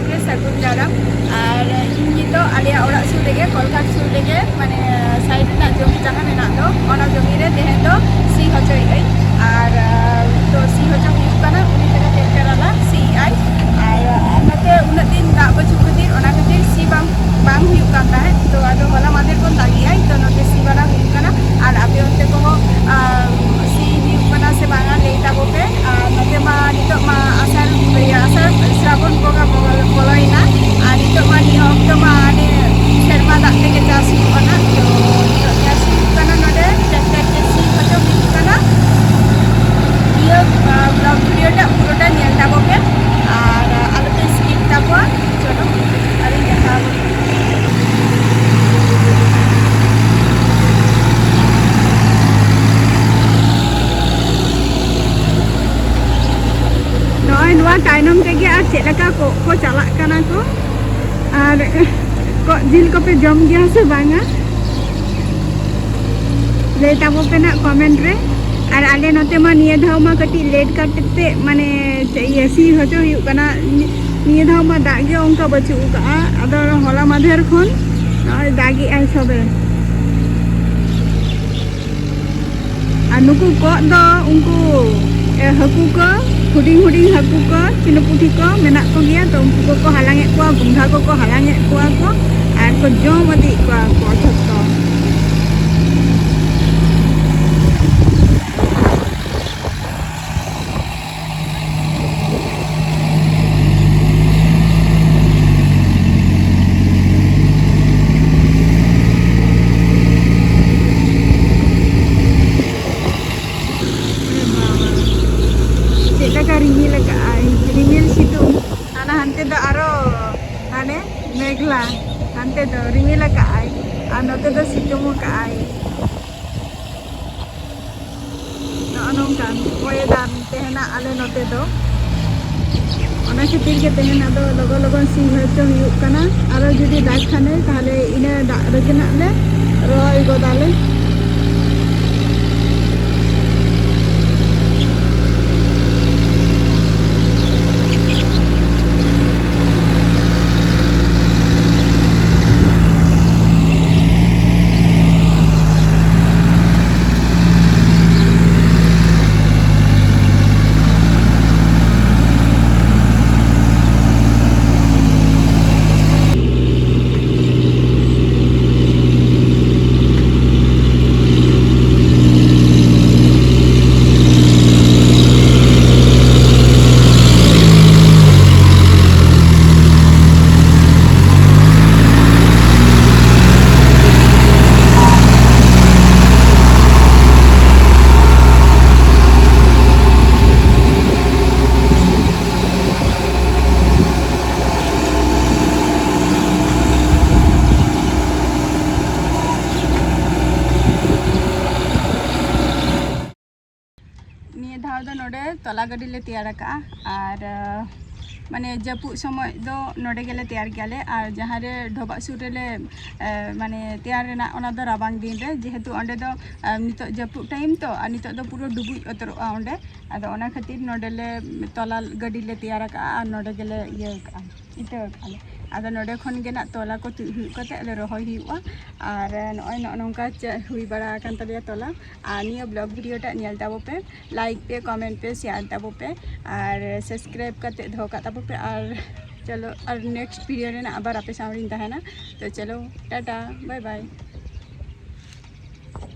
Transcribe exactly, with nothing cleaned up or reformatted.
ᱥᱟᱹᱜᱩᱱ ᱫᱟᱨᱟᱢ᱾ ᱟᱨ ᱤᱧ ᱱᱤᱛᱚᱜ ᱟᱞᱮᱭᱟᱜ ᱚᱲᱟᱜ ᱥᱩᱨ ᱨᱮᱜᱮ, ᱠᱚᱞᱜᱷᱟᱴ ᱥᱩᱨ ᱨᱮᱜᱮ, ᱢᱟᱱᱮ, ᱥᱟᱭᱤᱰ ᱨᱮᱱᱟᱜ ᱡᱚᱢᱤ ᱡᱟᱦᱟᱸ ᱢᱮᱱᱟᱜ ᱫᱚ, ᱚᱱᱟ ᱡᱚᱢᱤ ᱨᱮ ᱛᱮᱦᱮᱧ ᱫᱚ ᱥᱤ ᱦᱚᱪᱚᱭᱮᱫ ᱟᱹᱧ᱾ ᱟᱨ, ᱟᱨ ᱛᱚ ᱥᱤ ᱦᱚᱪᱚ ᱦᱩᱭᱩᱜ ᱠᱟᱱᱟ, ᱩᱱᱤ ᱛᱮᱜᱮ ᱴᱨᱟᱠᱴᱟᱨ ᱟᱞᱟ ᱥᱤ ᱟᱭ᱾ ᱟᱨ, ᱟᱨ ᱱᱚᱛᱮ ᱩᱱᱟᱹᱜ ᱫᱤᱱ ᱫᱟᱜ ᱵᱟᱹᱪᱩᱜ ᱠᱷᱟᱹᱛᱤᱨ ᱚᱱᱟ ᱠᱷᱟᱹᱛᱤᱨ ᱥᱤ ᱵᱟᱝ, ᱵᱟᱝ ᱦᱩᱭᱩᱜ ᱠᱟᱱ ᱛᱟᱦᱮᱸᱫ᱾ ᱛᱚ ᱟᱫᱚ ᱦᱚᱞᱟ ᱢᱟᱫᱷᱮᱨ ᱠᱷᱚᱱ ᱫᱟᱜᱮᱜᱼᱟᱭ, ᱛᱚ ᱱᱚᱛᱮ ᱥᱤ ᱵᱟᱲᱟ ᱦᱩᱭᱩᱜ ᱠᱟᱱᱟ᱾ ᱟᱨ ᱟᱯᱮ ᱚᱱᱛᱮ ᱠᱚᱦᱚᱸ, ᱟᱨ ᱥᱤ ᱦᱩᱭᱩᱜ ᱠᱟᱱᱟ ᱥᱮ ᱵᱟᱝᱟ, ᱞᱟᱹᱭ ᱛᱟᱵᱚ ᱯᱮ᱾ ᱟᱨ ᱱᱚᱛᱮ ᱢᱟ ᱱᱤᱛᱚᱜ ᱢᱟ ᱟᱥᱟᱲ, ᱤᱭᱟᱹ, ᱟᱥᱟᱲ ᱥᱨᱟᱵᱚᱱ ᱵᱚᱸᱜᱟ ᱵᱚᱞᱚ-, ᱵᱚᱞᱚᱭᱮᱱᱟ᱾ ᱟᱨ ᱱᱤᱛᱚᱜ ᱢᱟ ᱱᱤᱭᱟᱹ ᱚᱠᱛᱚ ᱢᱟ ᱦᱟᱱᱮ ᱥᱮᱨᱢᱟ ᱫᱟᱜ ᱛᱮᱜᱮ ᱪᱟᱥ ᱦᱩᱭᱩᱜ ᱠᱟᱱᱟ᱾ ᱛᱚ ᱱᱤᱛᱚᱜ ᱪᱟᱥ ᱦᱩᱭᱩᱜ ᱠᱟᱱᱟ ᱱᱚᱰᱮ, ᱴᱨᱟᱠᱴᱟᱨ ᱛᱮ ᱥᱤ ᱦᱚᱪᱚ ᱦᱩᱭᱩᱜ ᱠᱟᱱᱟ᱾ ᱱᱤᱭᱟᱹ, ᱟᱨ, ᱵᱞᱚᱜ ᱵᱷᱤᱰᱤᱭᱳ ᱴᱟᱜ ᱯᱩᱨᱟᱹᱴᱟ ᱧᱮᱞ ᱛᱟᱵᱚ ᱯᱮ ᱟᱨ ᱟᱞᱚᱯᱮ ᱥᱠᱤᱯ ᱛᱟᱠᱚᱣᱟ᱾ ᱪᱚᱞᱚ, ᱟᱨᱤᱧ ᱫᱮᱠᱷᱟᱣ ᱟᱵᱚᱱ᱾ ᱱᱚᱜᱼᱚᱭ ᱱᱚᱣᱟ ᱛᱟᱭᱱᱚᱢ ᱛᱮᱜᱮ ᱟᱨ ᱪᱮᱫ ᱞᱮᱠᱟ ᱠᱚᱸᱜ ᱠᱚ ᱪᱟᱞᱟᱜ ᱠᱟᱱᱟ ᱠᱚ᱾ ᱟᱨ ᱠᱚᱸᱜ ᱡᱤᱞ ᱠᱚᱯᱮ ᱡᱚᱢ ᱜᱮᱭᱟ ᱥᱮ ᱵᱟᱝᱟ? ᱞᱟᱹᱭ ᱛᱟᱵᱚ ᱯᱮ ᱱᱟᱜ ᱠᱚᱢᱮᱱᱴ ᱨᱮ᱾ ᱟᱨ ᱟᱞᱮ ᱱᱚᱛᱮ ᱢᱟ ᱱᱤᱭᱟᱹ ᱫᱷᱟᱣ ᱢᱟ ᱠᱟᱹᱴᱤᱡ ᱞᱮᱴ ᱠᱟᱛᱮ, ᱢᱟᱱᱮ, ᱪᱮᱫ, ᱤᱭᱟᱹ, ᱥᱤ ᱦᱚᱪᱚ ᱦᱩᱭᱩᱜ ᱠᱟᱱᱟ᱾ ᱱᱤ-, ᱱᱤᱭᱟᱹ ᱫᱷᱟᱣ ᱢᱟ ᱫᱟᱜ ᱜᱮ ᱚᱱᱠᱟ ᱵᱟᱹᱪᱩᱜ ᱟᱠᱟᱜᱼᱟ᱾ ᱟᱫᱚ ᱦᱚᱞᱟ ᱢᱟᱫᱷᱮᱨ ᱠᱷᱚᱱ ᱱᱚᱜᱼᱚᱭ ᱫᱟᱜᱮᱜᱼᱟᱭ ᱥᱚᱵᱮ᱾ ᱟᱨ ᱱᱩᱠᱩ ᱠᱚᱸᱜ ᱫᱚ ᱩᱱᱠᱩ, ᱮ, ᱦᱟᱹᱠᱩ ᱠᱚ, ᱦᱩᱰᱤᱧ ᱦᱩᱰᱤᱧ ᱦᱟᱹᱠᱩ ᱠᱚ, ᱪᱤᱱᱩ ᱯᱩᱴᱷᱤ ᱠᱚ ᱢᱮᱱᱟᱜ ᱠᱚᱜᱮᱭᱟ, ᱛᱚ ᱩᱱᱠᱩ ᱠᱚᱠᱚ ᱦᱟᱞᱟᱝ ᱮᱫ ᱠᱚᱣᱟ, ᱜᱚᱸᱜᱷᱟ ᱠᱚᱠᱚ ᱦᱟᱞᱟᱝ ᱮᱫ ᱠᱚᱣᱟ ᱠᱚ ᱟᱨ ᱠᱚ ᱡᱚᱢ ᱤᱫᱤᱭᱮᱫ ᱠᱚᱣᱟ ᱠᱚ ᱡᱷᱚᱛᱚ᱾ ᱪᱮᱫ ᱞᱮᱠᱟ ᱨᱤᱢᱤᱞ ᱟᱠᱟᱜᱼᱟᱭ, ᱨᱤᱢᱤᱞ ᱥᱤᱛᱩᱝ᱾ ᱦᱟᱱᱟ ᱦᱟᱱᱛᱮ ᱫᱚ ᱟᱨᱚ ᱦᱟᱱᱮ ᱢᱮᱜᱷᱞᱟ, ᱦᱟᱱᱛᱮ ᱫᱚ ᱨᱤᱢᱤᱞ ᱟᱠᱟᱜᱼᱟᱭ ᱟᱨ ᱱᱚᱛᱮ ᱫᱚ ᱥᱤᱛᱩᱝ ᱟᱠᱟᱜᱼᱟᱭ᱾ ᱱᱚᱜᱼᱚ ᱱᱚᱝᱠᱟᱱ ᱚᱭᱮᱫᱟᱨ ᱛᱮᱦᱮᱱᱟ ᱟᱞᱮ ᱱᱚᱛᱮ ᱫᱚ᱾ ᱚᱱᱟ ᱠᱷᱟᱹᱛᱤᱨ ᱜᱮ ᱛᱮᱦᱮᱧ ᱟᱫᱚ ᱞᱚᱜᱚᱱ ᱞᱚᱜᱚᱱ ᱥᱤ ᱦᱚᱪᱚ ᱦᱩᱭᱩᱜ ᱠᱟᱱᱟ᱾ ᱟᱨᱚ ᱡᱩᱫᱤ ᱫᱟᱜᱽ ᱠᱷᱟᱱᱮ, ᱛᱟᱦᱞᱮ ᱤᱱᱟᱹ ᱫᱟᱜ ᱨᱮᱜᱮ ᱱᱟᱜ ᱞᱮ ᱨᱚᱦᱚᱭ ᱜᱚᱫᱟᱞᱮ᱾ ᱱᱚᱰᱮ ᱛᱚᱞᱟ ᱜᱟᱹᱰᱤ ᱞᱮ ᱛᱮᱭᱟᱨ ᱟᱠᱟᱫᱼᱟ᱾ ᱟᱨ ᱢᱟᱱᱮ ᱡᱟᱹᱯᱩᱫ ᱥᱚᱢᱚᱭ ᱫᱚ ᱱᱚᱰᱮ ᱜᱮᱞᱮ ᱛᱮᱭᱟᱨ ᱜᱮᱭᱟᱞᱮ᱾ ᱟᱨ ᱡᱟᱦᱟᱸ ᱨᱮ ᱰᱚᱵᱷᱟᱜ ᱥᱩᱨ ᱨᱮᱞᱮ ᱢᱟᱱᱮ ᱛᱮᱭᱟᱨ ᱨᱮᱱᱟᱜ, ᱚᱱᱟ ᱫᱚ ᱨᱟᱵᱟᱝ ᱫᱤᱱ ᱨᱮ, ᱡᱮᱦᱮᱛᱩ ᱚᱸᱰᱮ ᱫᱚ ᱱᱤᱛᱚᱜ ᱡᱟᱹᱯᱩᱫ ᱴᱟᱭᱤᱢ ᱛᱚ, ᱟᱨ ᱱᱤᱛᱚᱜ ᱫᱚ ᱯᱩᱨᱟᱹ ᱰᱩᱵᱩᱡ ᱩᱛᱟᱹᱨᱚᱜᱼᱟ ᱚᱸᱰᱮ᱾ ᱟᱫᱚ ᱚᱱᱟ ᱠᱷᱟᱹᱛᱤᱨ ᱱᱚᱰᱮ ᱞᱮ ᱛᱚᱞᱟ ᱜᱟᱹᱰᱤ ᱞᱮ ᱛᱮᱭᱟᱨ ᱟᱠᱟᱫᱼᱟ ᱟᱨ ᱱᱚᱰᱮ ᱜᱮᱞᱮ ᱤᱭᱟᱹ ᱟᱠᱟᱫᱼᱟ, ᱤᱛᱟᱹ ᱟᱠᱟᱫᱼᱟ ᱞᱮ᱾ ᱟᱫᱚ ᱱᱚᱰᱮ ᱠᱷᱚᱱ ᱜᱮ ᱱᱟᱜ ᱛᱚᱞᱟ ᱠᱚ ᱛᱩᱫ ᱦᱩᱭᱩᱜ ᱠᱟᱛᱮ ᱟᱞᱮ ᱨᱚᱦᱚᱭ ᱦᱩᱭᱩᱜᱼᱟ᱾ ᱟᱨ ᱱᱚᱜᱼᱚᱭ ᱱᱚᱜᱼᱚ ᱱᱚᱝᱠᱟ ᱪᱮᱫ ᱦᱩᱭ ᱵᱟᱲᱟ ᱟᱠᱟᱱ ᱛᱟᱞᱮᱭᱟ ᱛᱚᱞᱟ᱾ ᱟᱨ ᱱᱤᱭᱟᱹ ᱵᱞᱚᱜ ᱵᱷᱤᱰᱤᱭᱳ ᱴᱟᱜ ᱧᱮᱞ ᱛᱟᱵᱚ ᱯᱮ, ᱞᱟᱭᱤᱠ ᱯᱮ, ᱠᱚᱢᱮᱱᱴ ᱯᱮ, ᱥᱮᱭᱟᱨ ᱛᱟᱵᱚ ᱯᱮ, ᱟᱨ ᱥᱟᱵᱥᱠᱨᱟᱭᱤᱵ ᱠᱟᱛᱮ ᱫᱚᱦᱚ ᱠᱟᱜ ᱛᱟᱵᱚ ᱯᱮ᱾ ᱟᱨ ᱪᱚᱞᱚ, ᱟᱨ ᱱᱮᱠᱥᱴ ᱵᱷᱤᱰᱤᱭᱳ ᱨᱮᱱᱟᱜ ᱟᱵᱟᱨ ᱟᱯᱮ ᱥᱟᱶ ᱨᱤᱧ ᱛᱟᱦᱮᱱᱟ᱾ ᱛᱚ ᱪᱚᱞᱚ, ᱴᱟᱴᱟ, ᱵᱟᱭ ᱵᱟᱭ᱾